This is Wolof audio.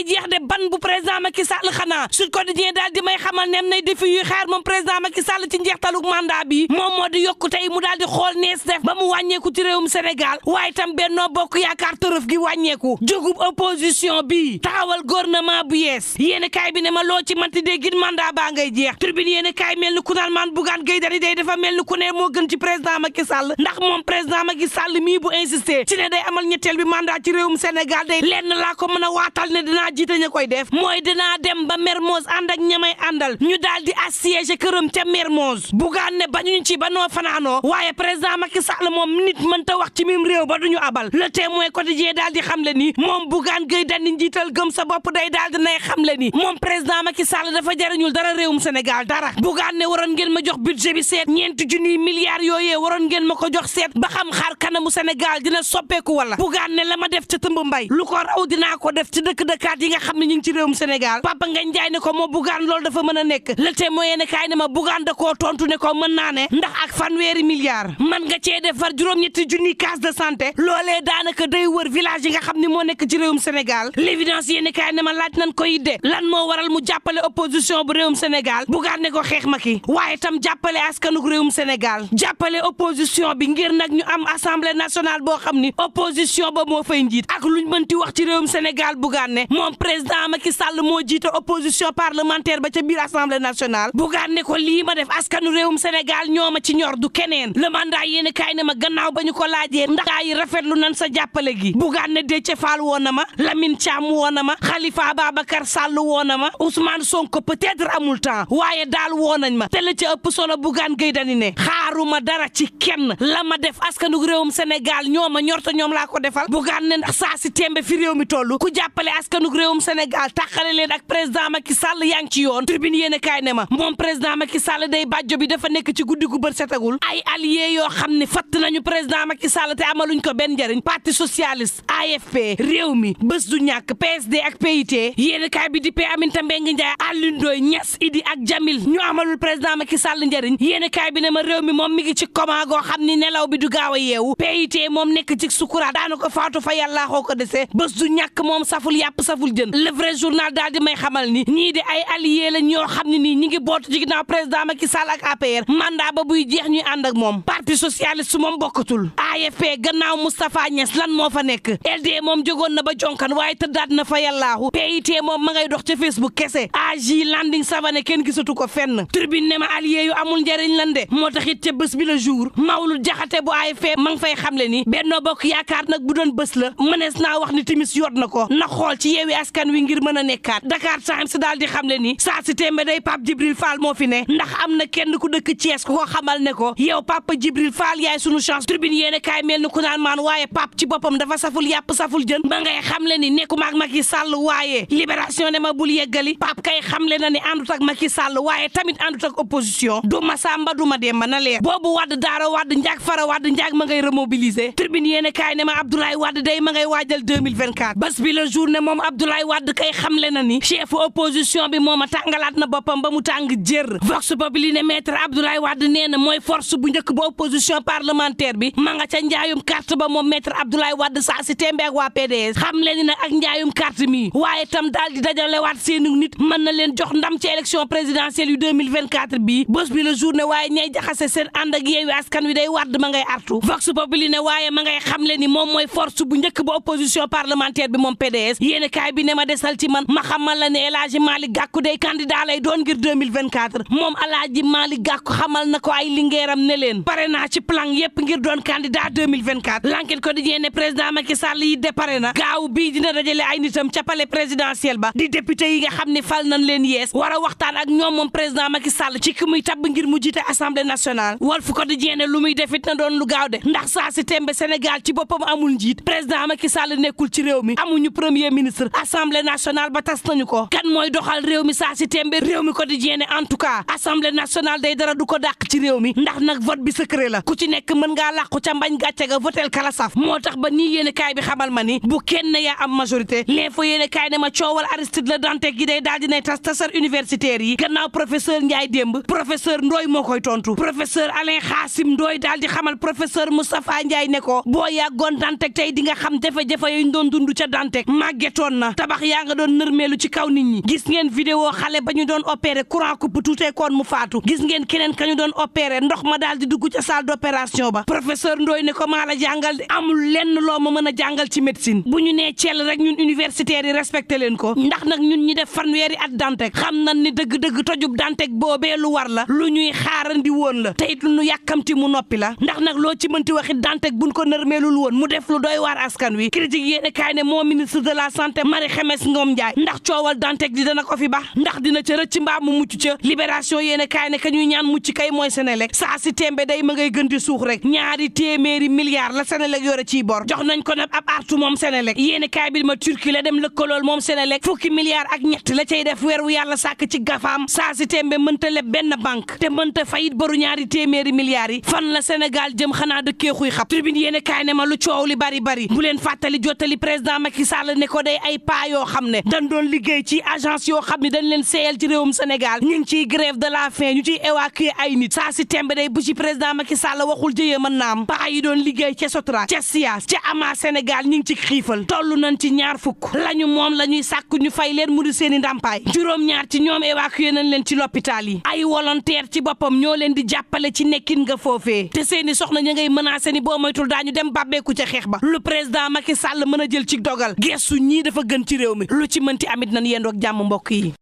ngay jeex de ban bu président Macky Sall xanaa Sud Quotidien daal di may xamal ne am nay défi yu xaar moom président Macky Sall ci njeextaluk mandat bi moom moo di yokku tey mu daal di xool nees def ba mu wàññeeku ci réewum Sénégal waaye tam Benno Bokk Yaakaar tërëf gi wàññeeku jógub opposition bi taxawal gouvernement bu yees yéen kaay bi ne ma loo ci manti dee gin mandat baa ngay jeex Tribune yéen kaay mel ni ku naan maan Bougane Gueye Dany day dafa mel ni ku ne moo gën ci président Macky Sall ndax moom président Macky Sall mii bu insisté ci ne day amal ñetteel bi mandat ci réewum Sénégal day lenn laa ko mën a waatal ne dinaa jiite ña koy def mooy dinaa dem ba Mermoz ànd ak ñamay àndal ñu daal di assiégé këram ca Mermoz Bougane ne bañuñ ci ba noo fanaanoo waaye président Macky Sall moom nit mënta wax ci mim réew ba duñu abal Le Témoin quotidien daal di xamle ni moom Bougane Gueye Dany njiital gëm sa bopp day daal di nay xamle ni moom président Macky Sall dafa jariñul dara réewum Sénégal dara Bougane ne waroon ngeen ma jox budget bi seet ñeenti junniy milliards yooyee waroon ngeen ma ko jox seet ba xam xar kanamu Sénégal dina soppeeku wala Bougane ne la ma def ca tëmb mbay lu ko raw dinaa ko def ci dëkk-dëkkaat yi nga xam ne ñu ngi ci réewum Sénégal Papa Ngagne Ndiaye ne ko moo Bougane loolu dafa mën a nekk Le Témoin ne kaay ne ma Bougane da koo tontu ne ko mën naa ne ndax ak fanweeri milliards man nga cee defar juróom-ñetti junniy case de santé loolee daanaka day wër village yi nga xam ne moo nekk ci réewum Sénégal L'évidence yéen kaay ne ma laaj nañ ko yidde lan moo waral mu jàppale opposition bu réewum Sénégal Bougane ne ko xeex ma ki waaye tam jàppale askanug réewum Sénégal jàppale opposition bi ngir nag ñu am assemblée nationale boo xam ni opposition ba moo fay njiit ak luñ mënti wax ci réewum Sénégal Bougane ne moom président Macky Sall moo jiite opposition parlementaire ba ca biir assemblée nationale Bougane ne ko lii ma def askanu réewum Sénégal ñooma ci ñor du keneen le mandat yéen kaay ne ma gannaaw ba ñu ko laajee ndax yi rafetlu nan sa jàppale gi Bougane ne Déthié Fall woo na ma Lamine Thiam woo na ma Khalifa Ababacar Sall woo na ma Ousmane Sonko peut-être amul temps waaye daal woo nañ ma te la ci ëpp solo Bougane Gueye Dany ne xaaruma dara ci kenn la ma def askanu réewum Sénégal ñooma ñor te ñoom laa ko defal Bougane ne ndax saa si tembe fi réew mi toll ku jàppale askanu réewum Sénégal taxale leen ak président Macky Sall yaa ngi ci yoon Tribune yéen kaay ne ma moom président Macky Sall day bàjjo bi dafa nekk ci guddi gu bët setagul ay alliés yoo xam ne fatt nañu président Macky Sall te amaluñ ko benn njëriñ parti socialiste AFP réew mi bés du ñàkk PSD ak PIT yéen kaay bi di Aminata Mbengue Ndiaye Alioune Ndoye Niass Idi ak Jamil ñu amalul président Macky Sall njëriñ yéen kaay bi ne ma réew mi moom mi ngi ci coma goo xam ni nelaw bi du gaaw a yeewu PIT moom nekk ci sukuraat daana ko faatu fa yàllaa xoo ko dese bés du ñàkk moom saful yàpp saful jën le vrai journal daal di may xamal ni ñii di ay alliés la ñoo xam ne nii ñi ngi bootu ci ginnaaw président Macky Sall ak APR mandat ba buy jeex ñuy ànd ak moom parti socialiste moom bokkatul AFP gannaaw Moustapha Niass lan moo fa nekk LD moom jógoon na ba jonkan waaye tëddaat na fa yàllaahu PIT moom ma ngay dox ca Facebook kese AJ Landing Savané kenn gisatu ko fenn Tribune ne ma alliés yu amul njëriñ lan de moo tax it ca bés bi le jour Mawlud Jaxate bu AFP ma ngi fay xamle ni Benno Bokk Yaakaar nag bu doon bés la mënees naa wax ni timis yot na ko na xool ci Yewwi Askan Wi ngir mën a nekkaat Dakar Times daal di xamle ni saa si tembe day Pape Djibril Fall moo fi ne ndax am na kenn ku dëkk Thiès ku ko xamal ne ko yow Pape Djibril Fall yaay sunu chance Tribune yéen kaay mel ni ku naan maan waaye Pape ci boppam dafa saful yàpp saful jën ma ngay xamle ni nekkuma ak Macky Sall waaye Libération ne ma bul yeggali Pape kay xamle na ni àndut ak Macky Sall waaye tamit àndut ak opposition du ma Samba du ma Demba na leer boobu Wade Daara Wade njaag Fara Wade njaag ma ngay remobiliser Tribune yéen kaay ne ma Abdoulaye Wade day ma ngay waajal 2024 bés bi la journée moom Abdoulaye Wade kay xamle na ni chef opposition bi moom a tàngalaat na boppam ba mu tàng jër Vox Populi ne maître Abdoulaye Wade nee na mooy force bu njëkk ba opposition parlementaire bi ma nga ca njaayum carte ba moom maître Abdoulaye Wade saa si tembe ak waa PDS xam leen ni nag ak njaayum carte mi waaye tam daal di dajalewaat seeni nit mën na leen jox ndam ci élection présidentielle yu 2024 bii bés bi la journée waaye ñay jaxase seen ànd ak Yewwi Askan Wi day Wade ma ngay artu Vox Populi ne waaye ma ngay xam le ni moom mooy force bu njëkk ba opposition parlementaire bi moom PDS yéen kaay bi ne ma desal ci man ma xamal la ne El Hadji Malick Gakou day candidat lay doon ngir 2024 moom El Hadji Malick Gakou xamal na ko ay lingeeram ne leen pare naa ci plan yépp ngir doon candidat 2024 L'Enquête Quotidien ne président Macky Sall yi dépare na gaaw bii dina dajale ay nitam ca palais présidentiel ba di député yi nga xam ne fal nañ leen yees war a waxtaan ak ñoom moom président Macky Sall ci ki muy tabb ngir mu jiite assemblée nationale Walf Quotidien ne lu muy defit na doon lu gaaw de ndax saa si tembe Sénégal ci boppam amul njiit président Macky Sall nekkul ci réew mi amuñu premier ministre assemblée nationale ba tas nañu ko kan mooy doxal réew mi saa si tembe réew mi Quotidien ne en tout cas assemblée nationale day dara du ko dàq ci réew mi ndax nag vote bi secret la ku ci nekk mën ngaa làqu ca mbañ gàcce ga votel kala saf moo tax ba nii yéen kaay bi xamal ma ni bu kenn yaa am majorité l'info yéen kaay ne ma coowal Aristide Le Dantec gi day daal dinay tasar universitaire yi gannaaw professeur Ndiaye démb professeur Ndoye moo koy tontu professeur Alain Khassim Ndoye daal di xamal professeur Moustapha Ndiaye ne ko boo yàggoon Dantec tey di nga xam jafe-jafe yi ñu doon dund ca Dantec màggetoon na tabax yaa nga doon nërmeelu ci kaw nit ñi gis ngeen vidéo xale ba ñu doon opéré courant coupe tuutee koon mu faatu gis ngeen keneen ka ñu doon opéré ndox ma daal di dugg ca salle d'opération ba professeur Ndoye ne ko maa la jàngal de amul lenn loo ma mën a jàngal ci médecine bu ñu nee cell rek ñun universitaires yi respecté leen ko ndax nag ñun ñi def fanweeri at Dantec xam nañ ni dëgg-dëgg tojub Dantec boobee lu war la lu ñuy xaarandi woon la te it lu ñu yàkkamti mu noppi la ndax nag loo ci mënti waxit Dantec buñ ko nërmeelul woon mu def lu doy waar askan wi critique yéene kaay ne moo ministre de la santé Marie Khemesse Ngom Ndiaye ndax coowal Dantec di dana ko fi baax ndax dina ca rëcc mbaa mu mucc ca libération yéene kaay ne ka ñuy ñaan mucc kay mooy Senelec saa si tembe day ma ngay gën di suux rek ñaari téeméeri milliards la Senelec yore ciy bor jox nañ ko nag ab artu moom Senelec yéene kaay bi ma Turquie la dem lëkkalool moom Senelec fukki milliards ak ñett la cay def weer wu yàlla sàkk ci gafaam saa si tembe mënta leb benn banque te mënta fayit boru ñaari téeméeri milliards yi fan la Sénégal jëm xanaa dëkkee xuy xab tribune yéene kaay ne ma lu coow li bari bu leen fàttali jottali président Macky Sall ne ko day ay paa yoo xam ne dañ doon liggéey ci agence yoo xam ne dañ leen seeyal ci réewum Sénégal ñu ngi ciy grève de la faim ñu ciy évacuer ay nit saa si tembe day bu ci président Macky Sall waxul jëyee mën naam paa yi doon liggéey ca Sotra ca Sias ca Ama Sénégal ñu ngi ci xiifal toll nañ ci ñaar fukk lañu moom la ñuy sàkk ñu fay leen mu di seeni ndàmpaay juróom-ñaar ci ñoom évacuer nañ leen ci l'hôpital yi ay volontaire ci boppam ñoo leen di jàppale ci nekkin nga foofee te seeni soxna ña ngay menacé ni boo moytul daañu dem bàbbeeku ca xeex ba lu président Macky Sall mën a jël ci dogal gestu ñii dafa gën ci réew mi lu ci mënti amit nañ yendoo ak jàmm mbokk yi